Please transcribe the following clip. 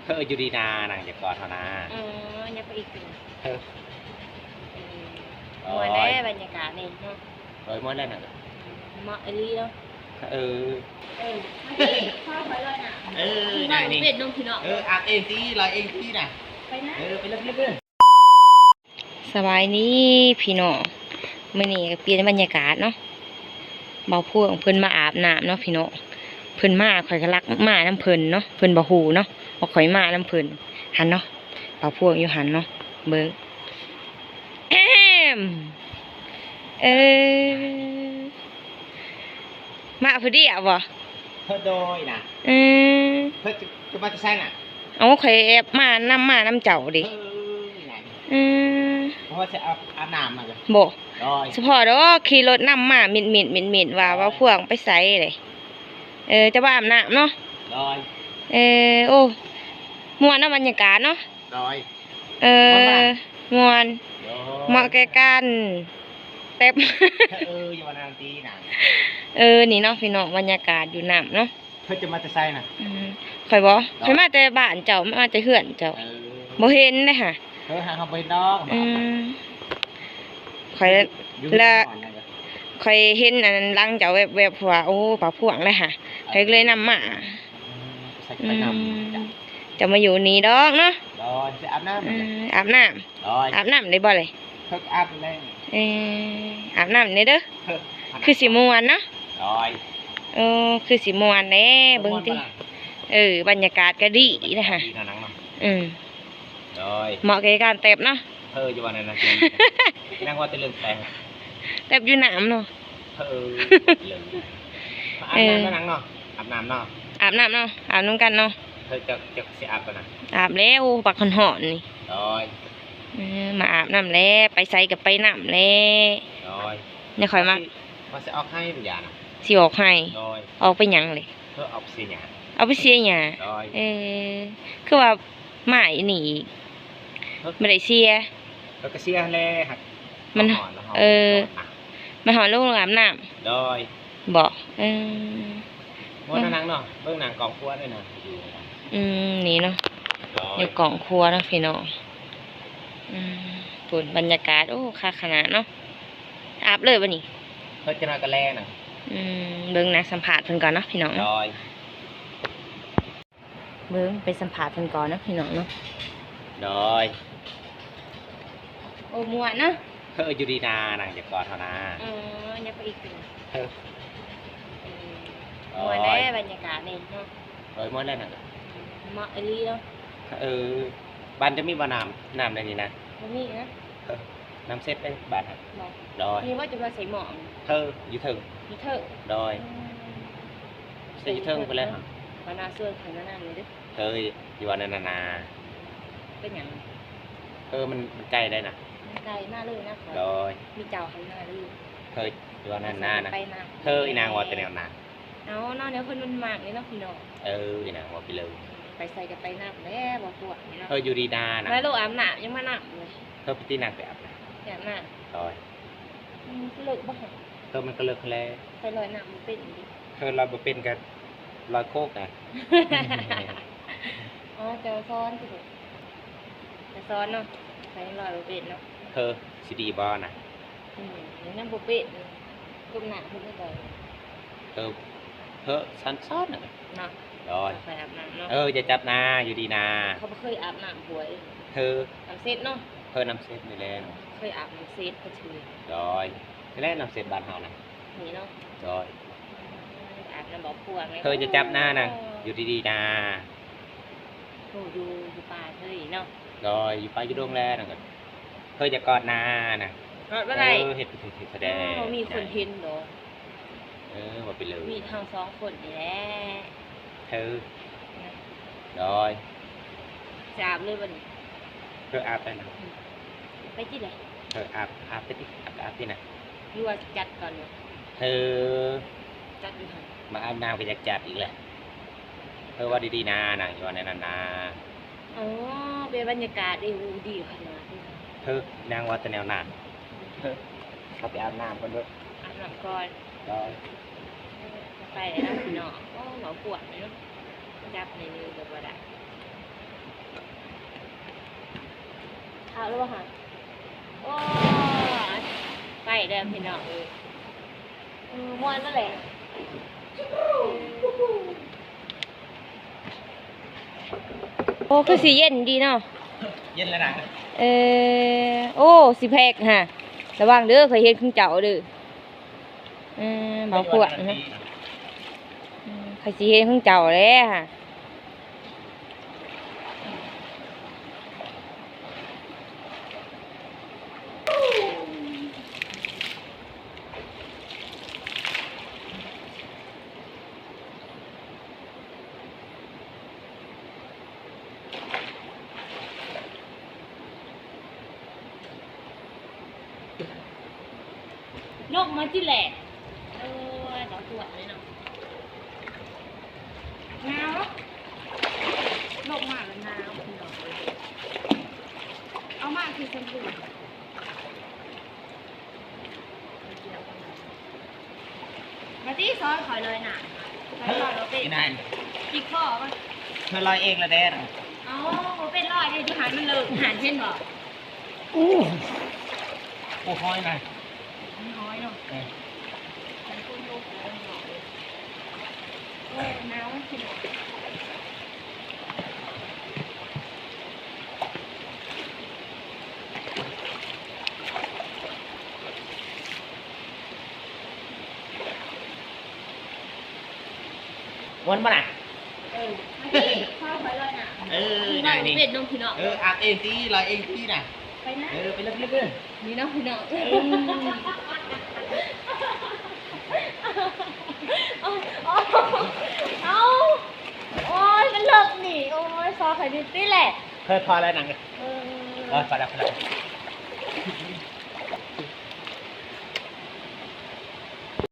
ເອີ ຢູ່ດີນາ ນາງຢາກກອດເຮົານາ. ເອີ ຍັງໄປອີກເປັນ ເອີ ເອີ ໂອ້ຍ ມ່ວນແດ່ບັນຍາກາດນີ້ເນາະ. ໂດຍ ມ່ວນແລ້ວນາງ ເໝາະອີ່ຫຼີເນາະ. ເອີ ເອີ ມາພີ້ ເຂົ້າໄປເລີຍນະ. ເອີ ນີ້ ນີ້ ເປັນນົມພີ່ນ້ອງ. ເອີ ອາບເອງຕິ ລອຍເອງຕິນະ. ໄປນະ ເອີ ໄປເລີຍ ໄປເລີຍ. ສະບາຍດີພີ່ນ້ອງ ມື້ນີ້ກໍປ່ຽນບັນຍາກາດເນາະ. ບ່າວພວງເພິ່ນມາອາບນ້ຳເນາະພີ່ນ້ອງ. ເພິ່ນມາ ຂ້ອຍກໍລັກມານຳເພິ່ນເນາະ. ເພິ່ນບໍ່ຮູ້ເນາະວ່າຂ້ອຍມານຳເພິ່ນ. ຫັ້ນເນາະ ບ່າວພວງຢູ່ຫັ້ນເນາະ. ເບິ່ງ ແອ້ມ ເອີ ມາຜູ້ດຽວບໍ່? ໂດຍນະ. ເອີ ເພິ່ນຈະ ຈະມາແຕ່ໃສນະ? ເອົາ ຂ້ອຍແອບມານຳ ມານຳເຈົ້າເດ້. ເອີ ເອີ ເພາະວ່າຊິອາບ ອາບນ້ຳຫັ້ນແຫຼະ. ບໍ່ ໂດຍ ສະເພາະດອກ ຂີ່ລົດນຳມາ ມິດໆ ມິດໆ ວ່າ ເອີ ວ່າພວງໄປໃສເດ້. ເອີ ຈະມາອາບນ້ຳເນາະ. ໂດຍ ເອີ ໂອ້ ມ່ວນເນາະ ບັນຍາກາດເນາະ. ໂດຍ ເອີ ມ່ວນ ໂດຍ ເໝາະແກ່ການແຕັບ. ເອີ ຢ່າວ່ານັ້ນຕິນາງ. ເອີ ນີ້ເນາະພີ່ນ້ອງ ບັນຍາກາດຢູ່ນ້ຳເນາະ. ເພິ່ນຈະມາແຕ່ໃສນະ? ອືມ ຂ້ອຍບໍ່ ຂ້ອຍມາແຕ່ບ້ານເຈົ້າ ມາແຕ່ເຮືອນເຈົ້າ. ເອີ ບໍ່ເຫັນເດ້ຫະ. ເອີ ຫາເຮົາບໍ່ເຫັນດອກ. ອືມ ຂ້ອຍ ລະ ຂ້ອຍເຫັນອັນຫຼັງເຈົ້າແວບໆ ເພາະວ່າ ໂອ້ ບ່າວພວງເດ້ຫະ. ເອີ ຂ້ອຍກໍເລີຍນຳມາ. ອືມ ໃສ່ໄປນຳ. ອືມ ເຈົ້າມາຢູ່ນີ້ດອກເນາະ. ໂດຍ ຊິອາບນ້ຳ. ອືມ ອາບນ້ຳ. ໂດຍ ອາບນ້ຳໄດ້ບໍ່ເລີຍ? ເພິ່ນອາບແລ້ວ. ເອີ ອາບນ້ຳແດ່ເດີ. ຄືຊິມ່ວນເນາະ. ໂດຍ ເອີ ຄືຊິມ່ວນແດ່ ເບິ່ງຕິ. ມ່ວນບໍ່ລະ? ເອີ ບັນຍາກາດກໍດີນະຫະ. ດີນະນາງເນາະ. ອືມ ໂດຍ ເໝາະແກ່ການແຕັບເນາະ. ເອີ ຢ່າວ່ານັ້ນນະ ນາງວ່າແຕ່ເລື່ອງແຕັບ ແຕັບຢູ່ນ້ຳເນາະ. ເອີ ເລື່ອງ ມາອາບນ້ຳນະນາງເນາະ. ອາບນ້ຳເນາະ ອາບນ້ຳເນາະ ອາບນຳກັນເນາະ. ເອີ ເຈົ້າ ເຈົ້າຊິອາບບໍ່ນະ? ອາບແລ້ວ ໂອ້ ບັກຮ້ອນໆນີ້. ໂດຍ ເອີ ມາອາບນ້ຳແຫຼະ ໄປໃສກໍໄປນຳແຫຼະ. ໂດຍ ແລ້ວຂ້ອຍມາ ວ່າຊິ ວ່າຊິອອກໄຮ່ບໍ່ຢານະ. ຊິອອກໄຮ່? ໂດຍ ອອກໄປຫຍັງເລີຍ? ເອີ ອອກໄປເສຍຫຍ້າ. ເອົາໄປເສຍຫຍ້າ. ໂດຍ ເອີ ຄືວ່າມາອີ່ນີ້ອີກ. ເອີ ບໍ່ໄດ້ເສຍ. ເອີ ກໍເສຍຫັ້ນແຫຼະ ມັນ ມັນຮ້ອນ ເອີ ມັນຮ້ອນ ລົງອາບນ້ຳ. ໂດຍ ບໍ່ ເອີ ໂອ້ ນາງເນາະ ເບິ່ງນາງກອງຄົວເດ້ນະ. ອືມ ນີ້ເນາະ. ໂດຍ ຢູ່ກອງຄົວເນາະພີ່ນ້ອງ. ອືມ ພຸ້ນ ບັນຍາກາດ ໂອ້ ຄັກຂະໜາດເນາະ. ອາບເລີຍບໍ່ນີ້? ເພິ່ນຈະມາກະແລນະ. ອືມ ເບິ່ງນາງສຳພາດເພິ່ນກ່ອນເນາະພີ່ນ້ອງ. ໂດຍ ເບິ່ງ ໄປສຳພາດເພິ່ນກ່ອນເນາະພີ່ນ້ອງເນາະ. ໂດຍ ໂອ້ ມ່ວນເນາະ. ເອີ ຢູ່ດີນາ ນາງຢາກກອດເຮົານາ. ເອີ ຍັງໄປອີກເປັນ ເອີ ເອີ ໂອ້ຍ ມ່ວນແດ່ບັນຍາກາດນີ້ເນາະ. ໂດຍ ມ່ວນແລ້ວນາງ ເໝາະອີ່ຫຼີເນາະ. ເອີ ບ້ານເຈົ້າມີບໍ່ນ້ຳ ນ້ຳໃນນີ້ນະ? ບໍ່ມີນະ. ເອີ ນ້ຳເຊັດເດ້ບ້ານຫັ້ນ. ບໍ່ ໂດຍ ມີບໍ່ ຈະມາໃສ່ໝໍ້? ເທີ ຢູ່ເທິງ ຢູ່ເທິງ. ໂດຍ ອືມ ໃສ່ຢູ່ເທິງພຸ້ນແຫຼະ. ເອີ ມານາຊວນຂ້ອຍມານຳເດີ. ເອີ ຢູ່ອັນນັ້ນນະນາ. ເປັນຫຍັງ? ເອີ ມັນ ມັນໄກໄດ໋ນະ. ມັນໄກ ມາເລີຍນະ. ໂດຍ ມີເຈົ້າຫັ້ນມາເລີຍ. ເອີ ຢູ່ອັນນັ້ນນະນະ. ເອີ ອີນາງເວົ້າແຕ່ແນວນັ້ນ. ເອົາເນາະ ແນວເພິ່ນມັນມັກເດ້ເນາະພີ່ນ້ອງ. ເອີ ອີນາງເວົ້າໄປເລີຍ. ໄປໃສກໍໄປນຳແຫຼະ ບໍ່ພວກນີ້ເນາະ. ເອີ ຢູ່ດີນານະ. ມາໂລດອາບນ້ຳ ຍັງມານຳເລີຍ. ເອີ ໄປຕິນາງໄປອາບນ້ຳ. ໄປອາບນ້ຳ. ໂດຍ ອືມ ເລິກບໍ່ຫະ? ເອີ ມັນກໍເລິກຫັ້ນແຫຼະ. ຂ້ອຍລອຍນ້ຳບໍ່ເປັນເດ້. ເອີ ລອຍບໍ່ເປັນກໍລອຍໂຄກນະ. ອໍ ເຈົ້າສອນຕິ ເຈົ້າສອນເນາະ. ຂ້ອຍຍັງລອຍບໍ່ເປັນເນາະ. ເອີ ຊິດີບໍ່ນະ? ອືມ ຍັງບໍ່ເປັນ. ກົ້ມໜ້າຂຶ້ນໄປ. ເອີ ເອີ ສັນຊອນນະເນາະ. ໂດຍ ຂ້ອຍອາບນ້ຳເນາະ. ເອີ ຢ່າຈັບນາ ຢູ່ດີນາ. ຂ້ອຍບໍ່ເຄີຍອາບນ້ຳຫ້ວຍ. ເອີ ນ້ຳເຊັດເນາະ. ເອີ ນ້ຳເຊັດນີ້ແຫຼະ. ເຄີຍອາບນ້ຳເຊັດກໍຖື. ໂດຍ ນີ້ແຫຼະນ້ຳເຊັດບ້ານເຮົານະ. ນີ້ເນາະ. ໂດຍ ອືມ ອາບນ້ຳບໍ່ພວກ. ເອີ ຢ່າຈັບນານະ ຢູ່ດີໆນາ. ໂອ້ ຢູ່ ຢູ່ປ່າເລີຍເນາະ. ໂດຍ ຢູ່ປ່າຢູ່ດົງແຫຼະນະ. ເອີ ຢ່າກອດນານະ. ກອດບໍ່ໄດ້. ເອີ ເຮັດ ເຮັດ ເຮັດສະແດງ. ໂອ້ ມີຄົນເຫັນດອກ. ເອີ ວ່າໄປເລີຍ ມີເຮົາສອງຄົນນີ້ແຫຼະ. ເອີ ໂດຍ ຊິອາບເລີຍບໍ່ນີ້? ເອີ ອາບໄດ້ນະ. ອືມ ໄປຕິແຫຼະ. ເອີ ອາບ ອາບໄປຕິ ອາບ ອາບຕິນະ. ຫຼືວ່າຈັດກ່ອນເນາະ. ເອີ ຈັດຢູ່ຫັ້ນ. ມາອາບນ້ຳກໍຢາກຈັດອີກແຫຼະ. ເອີ ເວົ້າດີໆນາ ນາງ ຢ່າເວົ້າແນວນັ້ນນາ. ອໍ ເປັນບັນຍາກາດເດ້. ໂອ້ ດີຂະໜາດນີ້. ເອີ ນາງເວົ້າແຕ່ແນວນັ້ນ. ເອີ ເຂົ້າໄປອາບນ້ຳກ່ອນເດີ້. ອາບນ້ຳກ່ອນ. ໂດຍ ໄປແລ້ວເນາະພີ່ນ້ອງ. ໂອ້ ເວົ້າພວກນີ້ເນາະ ຈັບໃນນີ້ກໍບໍ່ໄດ້. ເອົາແລ້ວຫາ ໂອ້ຍ ໄປແລ້ວພີ່ນ້ອງເອີຍ ເອີ ມ່ວນມາແຫຼະ ໂອ້ ຄືຊິເຢັນດີເນາະ ເຢັນແລ້ວນະ ເອີ ໂອ້ ຊິແພກຫາ ລະວັງເດີ ຂ້ອຍເຮັດຂອງເຈົ້າເດີ ເອີ ເບົາຂວດນະ ເອີ ຂ້ອຍຊິເຮັດຂອງເຈົ້າແຫຼະຫາ. ນົກມາຕິແຫຼະ ໂອ້ຍ ບໍ່ປວດເລີຍເນາະ ໜາວ ນົກມາແລ້ວໜາວ ພີ່ນ້ອງເອີຍ ເອົາມາຄືຊຳພຸ ມາຕິ ຊອຍຂ້ອຍລອຍໜ້າ ຂ້ອຍລອຍບໍ່ເປັນ ອີ່ນາຍ ຈິກຄໍມັນ ເພິ່ນລອຍເອງລະແດ່ນະ ເອົ້າ ບໍ່ເປັນລອຍເດ້ ຢູ່ຫັ້ນມັນເລີກ ຫັ້ນເຫັນບໍ່? ໂອ້ ໂອ້ ຫ້ອຍນະ ມັນຫ້ອຍເນາະ ເອີ ມັນຄົນໂລກ ໂອ້ ໜາວ ມ່ວນບໍ່ນະ? ເອີ ມາຕິ ເຂົ້າໄປເລີຍນະ ເອີ ໄດ້ນີ້ ເປັນນ້ອງພີ່ນ້ອງ ເອີ ອາບເອງຕິ ລອຍເອງຕິນະ ໄປນະ ເອີ ໄປເລີຍ ໄປເລີຍ ນີ້ເນາະພີ່ນ້ອງ ເອີ ໂອ້ຍ ໂອ້ຍ ເອົ້າ ໂອ້ຍ ມັນເລິກນີ້ ໂອ້ຍ ຊອກໃຫ້ນິດຕິແຫຼະ ເພິ່ນພໍແລ້ວນະ ເອີ ເອີ ພໍແລ້ວ ພໍແລ້ວ.